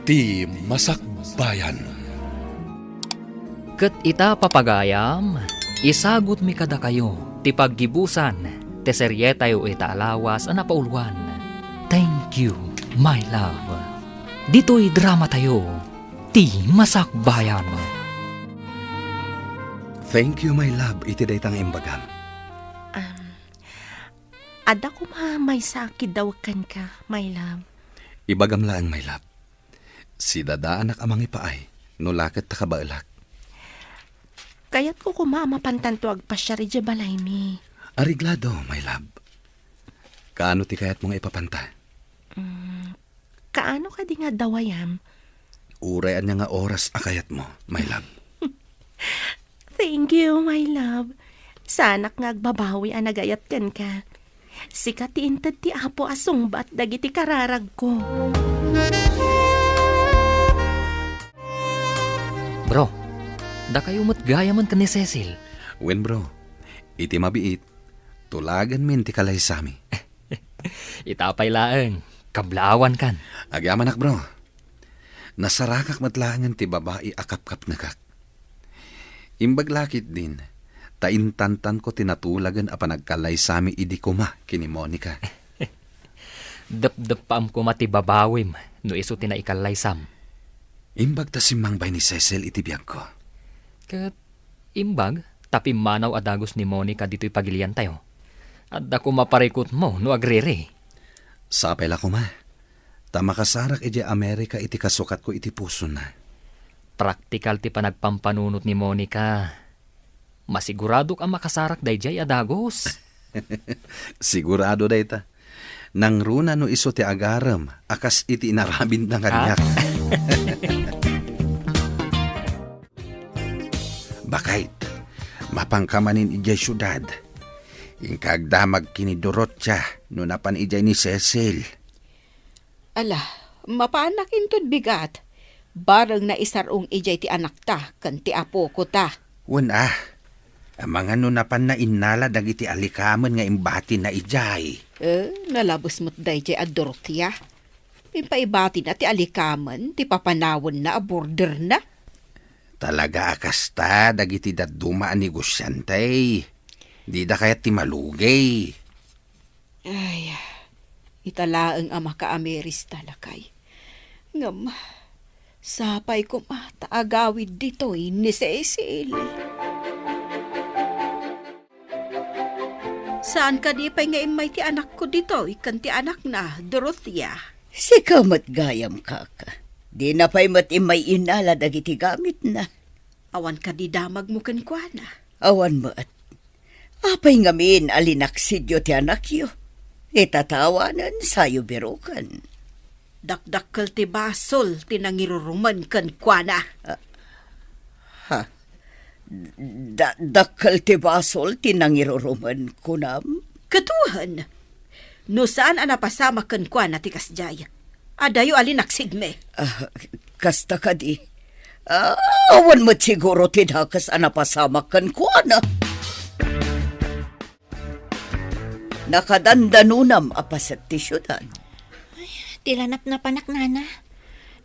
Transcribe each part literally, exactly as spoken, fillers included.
Ti Masakbayan. Ket ita, papagayam, isagutmi kadakayo ti paggibusan ti serietayo ita a lawas a napauluan, Thank You, My Love. Ditoy dramatayo, Ti Masakbayan. Thank you, my love, iti dayta nga imbagam. Um, adda koma maysa a kiddawek kenka, my love. Ibagam laeng, my love. Sidadaanak a mangipaay, no la ket ta kabaelak. Kayatko koma a mapantanto agpasiar idiay balaymi. Areglado, my love. Kaano ti kayatmo nga ipapanta? Mm, kaano kadi nga adda wayam? Uray ania nga oras a kayatmo, my love. Thank you, my love. Saanak nga agbabawi a nagayat kenka. Sika ti inted ti Apo a sungbat dagiti kararagko. Bro, dakayo met gayamen ken ni Cecil. Wen, bro, iti mabiit, tulaganmin ti kalaysami. Ita pay laeng, kablaawankan. Agyamanak, bro. Nasarangak met laengen ti babai a kapkapnekak. Imbag la ketdin, ta intantanko ti natulagen a panagkalaysami idi koma ken ni Monica. Depdeppaam koma ti babawim no isu ti naikallaysam. Imbag ta simmangbay ni Cecil iti biagko. Ket imbag ta pimmanaw a dagus ni Monica ditoy pagiliantayo. Adda koma parikutmo no agriri. Sapay la koma, ta makasarak idiay Amerika iti kasukatko iti pusona. Praktikal ti panagpampanunot ni Monica. Masiguradok a makasarak daydiay a dagus. Sigurado dayta. Nangruna no isu ti agarem a kas iti inaramidna kaniak. Bakayt, mapanka manen idiay siudad. Inka agdamag ken ni Dorothea no napan idiay ni Cecil. Ala, mapanak inton bigat. Bareng naisar-ong idiay ti anakta ken ti apokota. Wen a, amangan no napanna innala dagiti alikamen nga imbatina idiay. Eh, nalabes met daydiay a Dorothea. Impaibatina ti alikamen ti papanawenna a borderna. Talaga a kasta dagiti dadduma a negosiante. Dida kayat ti malugay. Ay, ita laeng a makaamiris ta, lakay. Ngem, sapay koma ta agawid ditoy ni Cecil. Saan kadi pay nga immay ti anakko ditoy ken ti anakna, Dorothea? Sika met gayam, kaka. Dina pay met immay innala dagiti gamitna. Awan kadi damagmo kenkuana? Awan met. Apay ngamin a linaksidyo ti anakyo? Ita ta awanen sayo biroken. Dakdakkel ti basol ti nangirurumen kenkuana. Ah, ha? Da-, dakkel ti basol ti nangirurumen, kunam? Ket wen, no saan a napasamak kenkuana ti kasdiay, adayo a linaksidmi. Ah, kasta kadi. Ah, awan met siguro ti dakes a napasamak kenkuana. Nakadandanonam a paset ti siudad. Ay, ti la napnapanak, nana.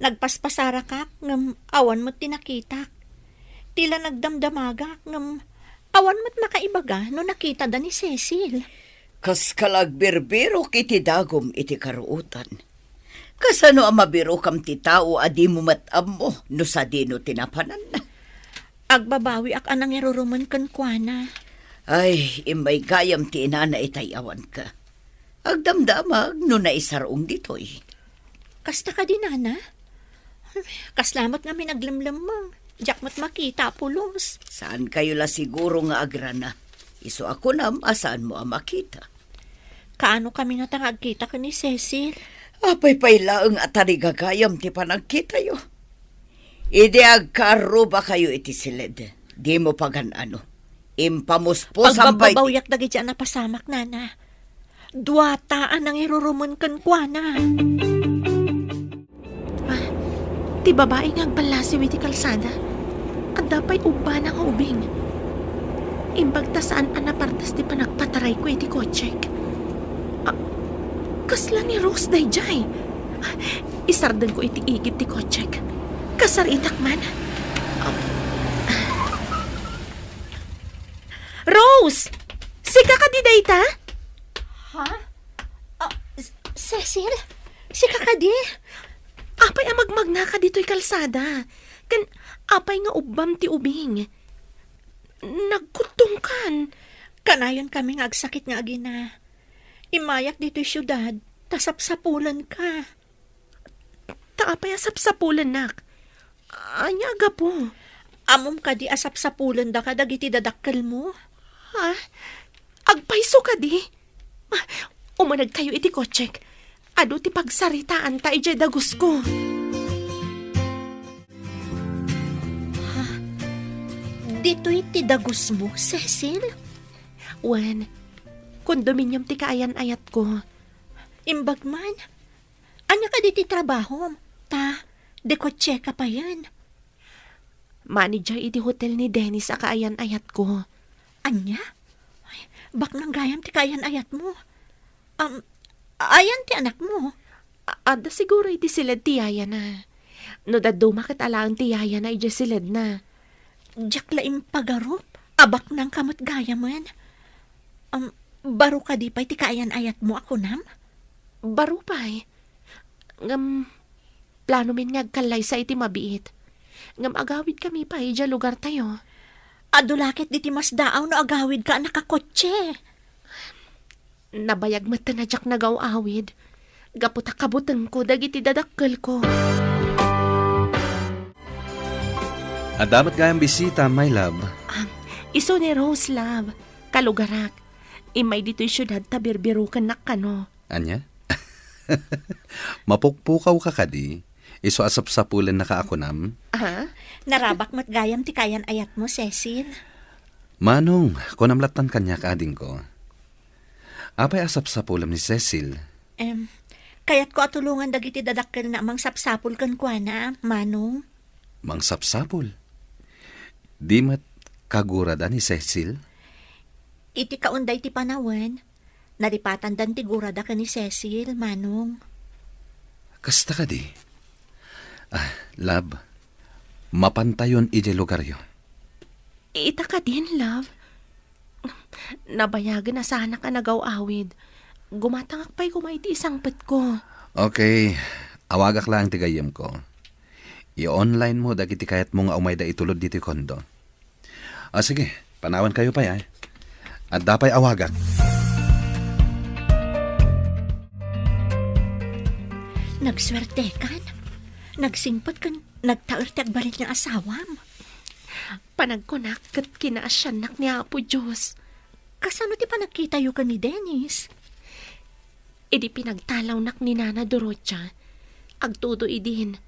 Nagpaspasarakak, ngem awan met ti nakitak. Ti la nagdamdamagak, ngem awan met makaibaga no nakitada ni Cecil. Kaskala agbirbirok iti dagum iti karuotan. Kasano a mabirokam ti tao a dimo met ammo no sadino ti napananna? Agbabawiak a nangirurumen kenkuana. Ay, immay gayam ti inana itay awanka. Agdamdamag no naisar-ong ditoy. Kasta kadi, nana? Kasla met ngamin aglemlemmeng. Diak met makita a pulos. Saan kayo la siguro nga agrana? Isu a kunam a saanmo a makita. Kaano kami ngata nga agkita ken ni Cecil? Apay pay laeng a tarigagayam ti panagkitayo. Idi agkarrubakayo iti siled, dimo pagan-ano. Impamusposam pay ti Pagbabbabawyak dagiti a napasamak, nana. Duata a nangirurumen kenkuana. Ah, ti babai nga agballasiw iti kalsada, adda pay ubbana nga ubing. Imbag ta saan a napardas ti panagpatarayko iti kotsek. Ah, kasla ni Rose daydiay? Isardengko iti igid ti kotsek. Kasaritak man. Rose! Sika kadi dayta? Ha? Ah, S-, Cecil? Sika kadi? Apay a magmagnaka ditoy kalsada? Ken apay nga ubbam ti ubing? Nagkuttongkan. Kanayon kami nga agsakit nga agina. Immayak ditoy siudad, ta sapsapulenka. Ta apay a sapsapulennak? Ania a gapu? Ammom kadi a sapsapulendaka dagiti dadakkelmo? Ha? Agpayso kadi? Ah, umanegkayo iti kotsek. Adu ti pagsaritaanta idiay dagusko. Ha? Ditoy ti dagusmo, Cecil? Wen, kondominium ti kaayan-ayatko. Imbag man. Ania kadi ti trabahom? Ta, dikotseka payen. Manager iti hotel ni Dennis a kaayan-ayatko. Ania? Ay, baknang gayam ti kaayan-ayatmo. Um, ayan ti anakmo? A-, adda siguro iti siled ti yayana. No dadduma ket alaen ti yayana idiay siledna. Diak la impagarup a baknangka met gayamen. Um, baro kadi pay ti kaayan-ayatmo a kunam? Baro pay. Ngem, planomin nga agkallaysa iti mabiit. Ngem agawidkami pay idiay lugartayo. Adu la ket diti masdaaw no agawidka a nakakotse. Nabayag metten a diak nagaw-awid. Gapu ta kabutengko dagiti dadakkelko. Adda met gayam bisita, my love. Ah, isu ni Rose, love. Kalugarak. Immay ditoy siudad ta birbirukennak kano. Ania? Mapukpukaw ka kadi? Isu a sapsapulennaka a kunam? Ha? Narabak met gayam ti kayan-ayatmo, Cecil. Manong, kunam lattan kaniak, adingko. Apay a sapsapulem ni Cecil? Em, kayatko a tulongan dagiti dadakkelna a mangsapsapul kenkuana, Manong. Mangsapsapul? Di met kagurada ni Cecil? Iti kaon daydi panawen, nalipatandan ti gurada ken ni Cecil, Manong. Kasta kadi? Ah, love, mapantayon idiay lugaryo. Ita kadin, love. Nabayagen a saanak a nagaw-awid. Gumatangak pay koma iti isangpetko. Okay, awagak laeng ti gayyemko. I-online mo dagiti kayatmo nga umayda itulod ditoy kondo. Ah, sige, panawankayo pay, ay. Adda pay awagak. Nagsuertekan. Nagsingpet ken nagtaer ti agbalin nga asawam. Panagkunak ket kinaasiannak ni Apo Dios. Kasano ti panagkitayo ken ni Dennis? Idi pinagtalawnak ni Nana Dorotia, agtudo idin,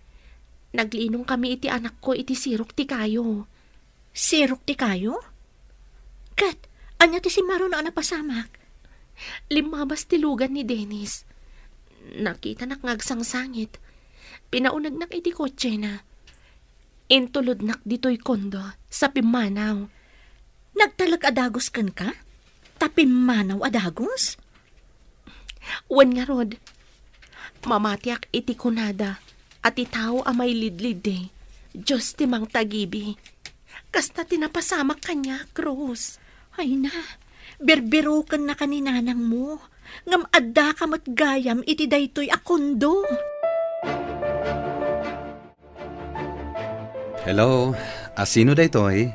naglinongkami iti anakko iti sirok ti kayo. Sirok ti kayo? Ket, ania ti simmaruno a napasamak? Limmabas ti lugan ni Dennis. Nakitanak nga agsangsangit. Pinaunegnak iti kotsena. Intulodnak ditoy kondo sa pimmanaw. Nagtalek a dagus kenka? Ta pimmanaw a dagus? Wen ngarud, mamatiak iti kunada a ti tao a mailidliddi, Dios ti mangtagibi. Kasta ti napasamak kaniak, Rose. Ay na, birbirokennaka ni nanangmo, ngem addaka met gayam iti daytoy a kondo. Hello, a sino daytoy?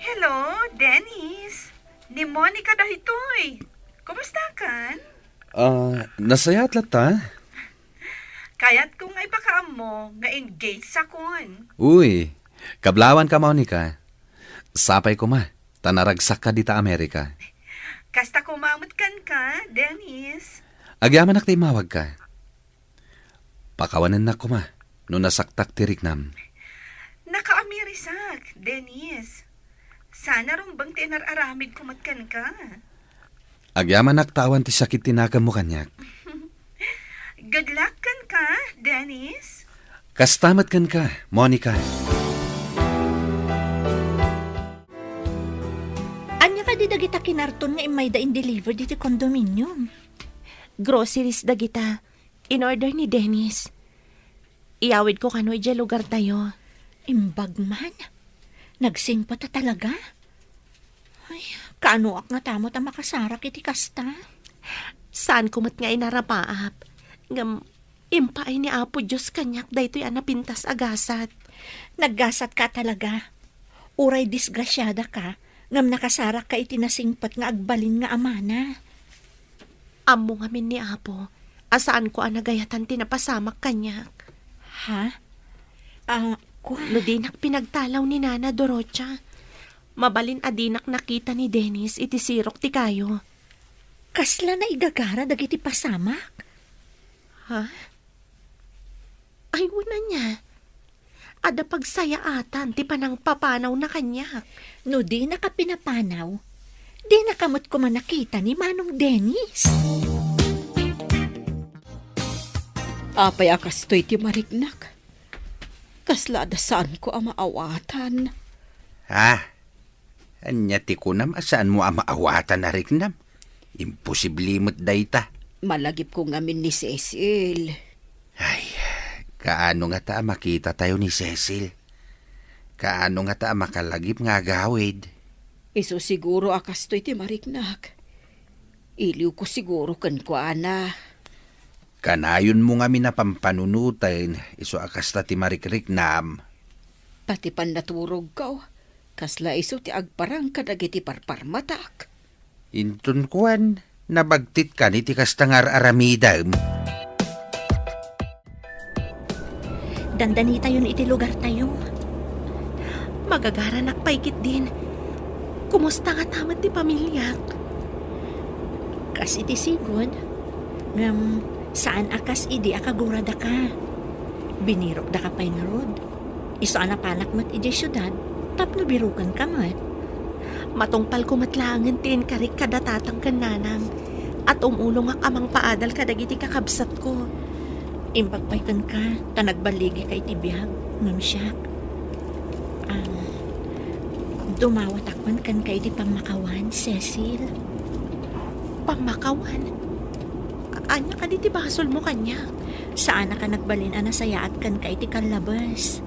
Hello, Dennis. Ni Monica daytoy. Kumustakan? Ah, nasayaat latta? Kayatko nga ipakaammo nga engaged sakon. Uy, kablawanka, Monica. Sapay koma, ta naragsakka dita Amerika. Kasta koma met kenka, Dennis. Agyamanak ta immawagka. Pakawanennak koma no nasaktak ti riknam. Nakaamirisak, Dennis. Sana rumbeng ti inar-aramidko met kenka. Agyamanak ta awan ti sakit ti nakemmo kaniak. Good luck kenka, Dennis. Kasta met kenka, Monica. Ania kadi dagita kinarton nga immayda in-deliver ditoy condominium? Groceries dagita. In-order ni Dennis. Iyawidko kano idiay lugartayo. Imbag man. Nagsingpet a talaga? Ay, kaanoak ngata met a makasarak iti kasta? Saanko met nga inarapaap. Ngem, impaay ni Apo Dios kaniak daytoy a napintas a gasat. Naggasatka a talaga. Uray disgrasiadaka, ngem nakasarakka iti nasingpet nga agbalin nga amana. Ammo ngamin ni Apo a saanko a nagayatan ti napasamak kaniak. Ha? Ah, kua? No dinak pinagtalaw ni Nana Dorotia, mabalin a dinak nakita ni Dennis iti sirok ti kayo. Kasla naigagara dagiti pasamak? Ha? Ay, wen ania. Adda pagsayaatan ti panangpapanawna kaniak. No dinaka pinapanaw, dinaka met koma nakita ni Manong Dennis. Apay a kastoy ti mariknak? Kasla adda saanko a maawatan. Ah, Ania ti kunam a saanmo a maawatan a riknam? Imposible met dayta. Malagipko ngamin ni Cecil. Ay, kaano ngata a makitatayo ni Cecil? Kaano ngata a makalagip nga agawid? Isu siguro a kastoy ti mariknak. Iliwko siguro kenkuana. Kanayonmo ngamin a pampanunoten, isu a kasta ti marikriknam. Pati pannaturogko, kasla isu ti agparang kadagiti parparmatak. Inton kuan, nabagtitka iti kasta nga ar-aramidem. Dandanitayon iti lugartayo. Magagaranak pay ketdin. Kumusta ngata met ti pamiliak? Kas iti sigud, ngem saan a kas idi a kaguradaka. Binirokdaka pay ngarud. Isu a napanak met idiay siudad tapno birokenka met. Matungpalko met laengen ti inkarik kada tatang ken nanang, a tumulongak a mangpaadal kadagiti kakabsatko. Imbag pay kenka, ta nagballigika iti biag, ngem siak, am, dumawatak man kenka iti pammakawan, Cecil. Pammakawan? A-, ania kadi ti basolmo kaniak? Saanak a nagbalin a nasayaat kenka iti kallabes.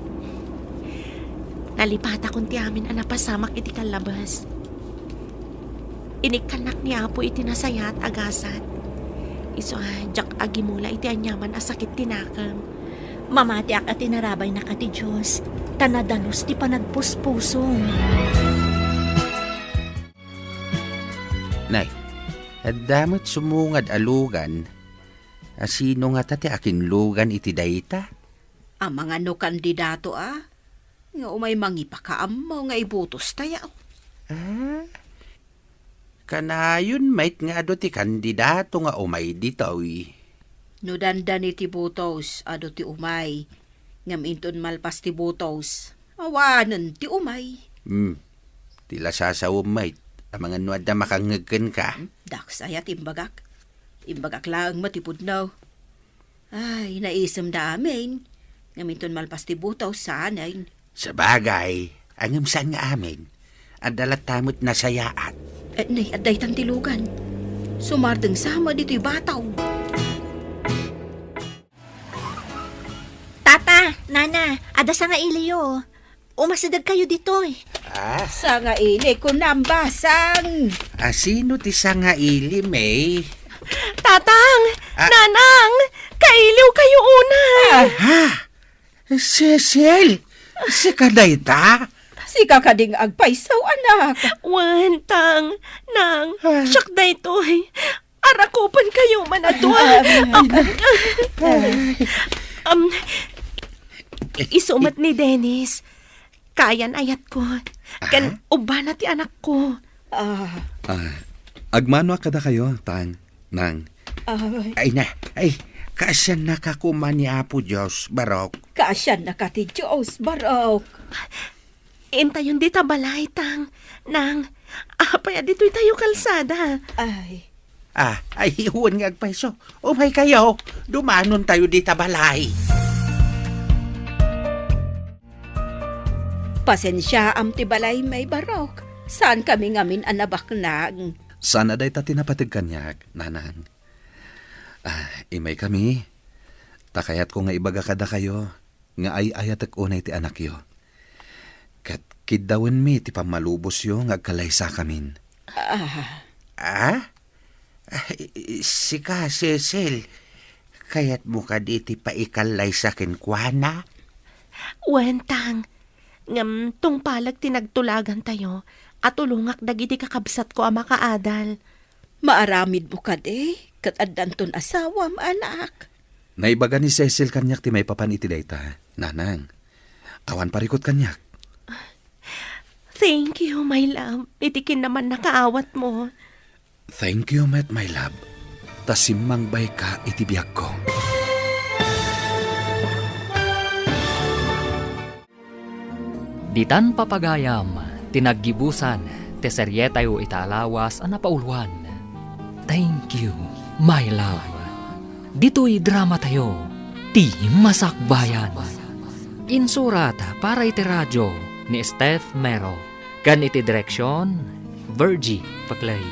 Nalipatakon ti amin a napasamak iti kallabes. Inikkannak ni Apo iti nasayaat a gasat. Isu a diak agimula iti aniaman a sakit ti nakem. Mamatiak a tinarabaynaka ti Dios, ta nadalus ti panagpuspusom. Nay, adda met sumungad a lugan. A sino ngata ti akinlugan iti dayta? Amangan no kandidato a, nga umay mangipakaammo nga ibotostayo. Ah? Kanayon met nga adu ti kandidato nga umay ditoy. No dandani ti botos, adu ti umay. Ngem inton malpas ti botos, awanen ti umay. Hmm. Ti lasasawem met, amangan no adda makangngeg kenka. Hmm? Dakes aya ti imbagak. Imbagak laeng met ti pudno. Ay, naisemda amin. Ngem inton malpas ti botos, saanen. Sabagay, ngem saan nga amin. Adda latta met nasayaat. Eh, nay, adda itan ti lugan. Sumardeng sa met ditoy bataw. Tata, Nana, adda sangailiyo. Umasidegkayo ditoy. Ah? Sangaili, kunam, basang. Ah, sino ti sangaili, May? Tatang! Ah. Nanang! Kailiw kayo unay! Ah. Ha? Cecil! Sika dayta? Sika kadi nga agpayso, anak? Wen, Tang, Nang, ah, siak daytoy. Arakupen kayo man adu. Ah, ah, ah. Um, um, isu met ni Dennis. Kayan ayatko. Ken ubbana ti anakko. Ah. Ah, agmanoak kadakayo, Tang, Nang. Ah. Ay na, ay, kaasiannaka koma ni Apo Dios, Barok. Kaasiannaka ti Dios, Barok. Intayon dita balay, Tang, Nang. Apay a ditoy tayo kalsada? Ay. Ah, ay, wen nga agpayso. Umay kayo, dumanon tayo dita balay. Pasensiaam ti balay, May, Barok. Saan kami ngamin a nabaknang. Saan a dayta ti napateg kaniak, Nanang. Ah, imay kami. Ta kayatko nga ibaga kadakayo nga ay-ayatek unay ti anakyo. Ket kiddawenmi ti pammalubosyo nga agkallaysakamin. Ah. Ah? Ah, i-, i-, sika, Cecil, kayatmo kadi ti paikallaysa kenkuana? Wen, Tang. Ngem tungpalag ti nagtulagantayo, a tulongak dagiti kakabsatko a makaadal. Maaramidmo kadi, ket addanton asawam, anak. Naibaga ni Cecil kaniak ti maipapan iti dayta, Nanang. Awan parikut kaniak. Thank you, my love, iti kinamannakaawatmo. Thank you met, my love, ta simmangbayka iti biagko. Ditan papagayam ti naggibusan ti serietayo ita a lawas a napauloan, Thank You, My Love. Ditoy dramatayo, Ti Masakbayan. Insurat para iti radio ni Steph Mero, ken iti direksion, Virgie Paclay.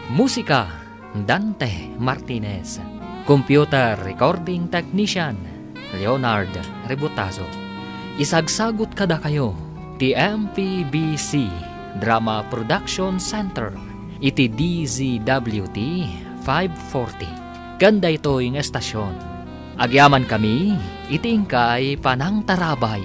Musika, Dante Martinez. Computer recording technician, Leonard Rebutazo. Isagsagut kadakayo ti M P B C Drama Production Center iti D Z W T five forty. Ken daytoy nga estasion, agyamankami iti inkay panangtarabay.